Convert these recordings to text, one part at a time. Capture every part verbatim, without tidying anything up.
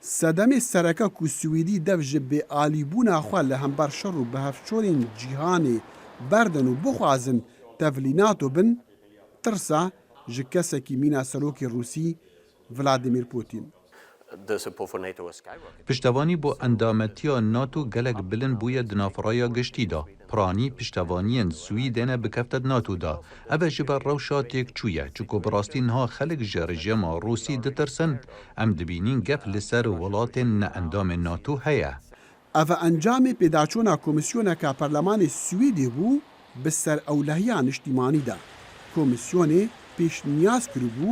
Sedemê sereke ku Swêdî dev ji bêalîbûna xwe li hember şer û bihevçûnên cîhanê berdin û bixwazin tevlî NATO bin, tirsa ji kesekî mîna serokê Rûsî Vladimir Putin. Piştevanî bo endametiya NATO gelek bilind bûye di nav raya giştî de. Piranî piştevaniyên Swîdê ne bikefte di NATO de. Ev e ji ber rewşa têkçû ye, çiku bi rastî niha xelk ji rejîma Rûsî ditirsin. Em dibînin gef li ser welatên ne endamên NATO heye. Ev encamê pêdaçûna komîsyoneke perlemanê Swîdê bû bi ser ewlehiya niştîmanî de. Komîsyonê pêşniyaz kiribû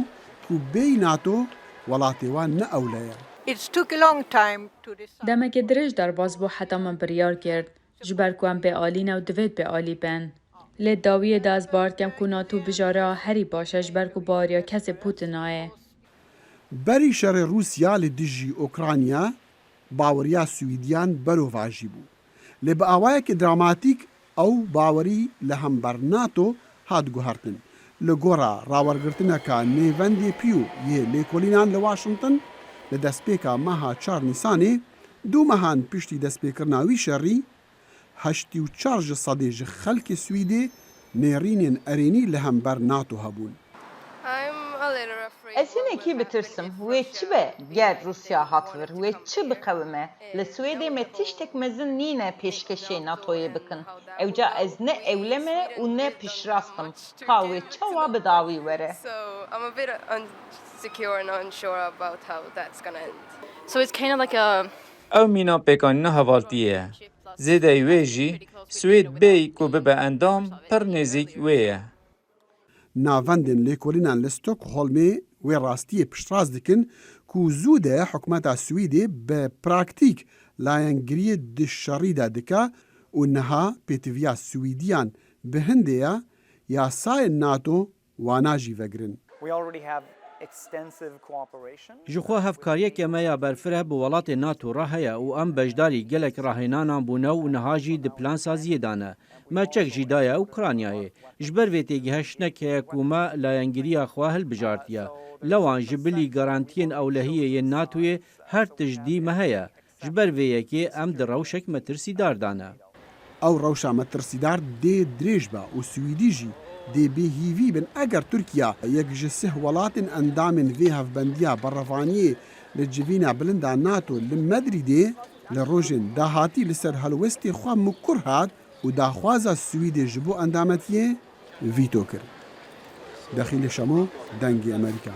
ku bêyî NATO welatê wan ne ewle ye. It's took a long time to decide. Demekê dirêj derbas bû heta min biryar girt, ji ber ku em bêalî ne û divêt bêalî bin. Lê dawiyê de ez bawer dikem ku NATO bijara herî baş e, ji ber ku baweriya kesê Putin nayê. Berî şerê Rûsya li dijî Ukrayna, baweriya Swîdiyan berovajî bû. Lê bi awayekî dramatîk ew bawerî li hember NATO hat guhertin. Li gora rawergirtineka Nêvendê Pew yê lêkolînan li Washington, li destpêka meha çar Nîsanê, du mehan piştî destpêkirina wî şerî, heştê û çar ji sedê ji xelkê Swîdê nêrînên erênî li hember NATO hebûn. Ez hinekî bitirsim. Wê çi be ger Rûsya hat vir? Wê çi biqewime? Li Swêdê me tiştek mezin nîne pêşkêşê NATOyê bikin. Ewca ez ne ewle me û ne piştrast im. Ka wê çawa bi dawî were? So it's kind of like a Ew mîna pêkanîna hevaltiyê ye. Zêdeyî wê jî, Swêd bêyî ku bibe endam, pir nêzîk wê ye. Navendên lêkolînan li Stockholmê wê rastiyê piştrast dikin ku zû de hikûmeta Swêdê bi praktîk layengiriyê di şerî de dike û niha pêtiviya Swîdiyan bi hindê ye, yasayên NATO wana jî vegirin. Ji xwe hevkariyeke me ya berfireh bi welatê NATO re heye û em beşdarî gelek rahênanan bûne û niha jî di plansaziyê de ne. Me çek jî daye Ukraynayê. Ji ber vê têgihiştnek heye ku me layengiriya xwe hilbijartiye. Lewan ji bilî garantiyên ewlehiyê yên NATOyê her tişt dî me heye. Ji ber vê yekê em di rewşek metirsîdar de ne. Ew rewşa metirsîdar dê dirêj be û Swîdî jî dê bêhîvî bin eger Tirkiye, yek ji sih welatên endamên vê hevbendiya berevaniyê li civîna bilind a NATO li Medrîdê, li rojên dahatî li ser helwestê xwe mikur hat û daxwaza Swîdê ji bo endametiyê vîto kir. Dexîlê Şemo, Dengê Amerîka.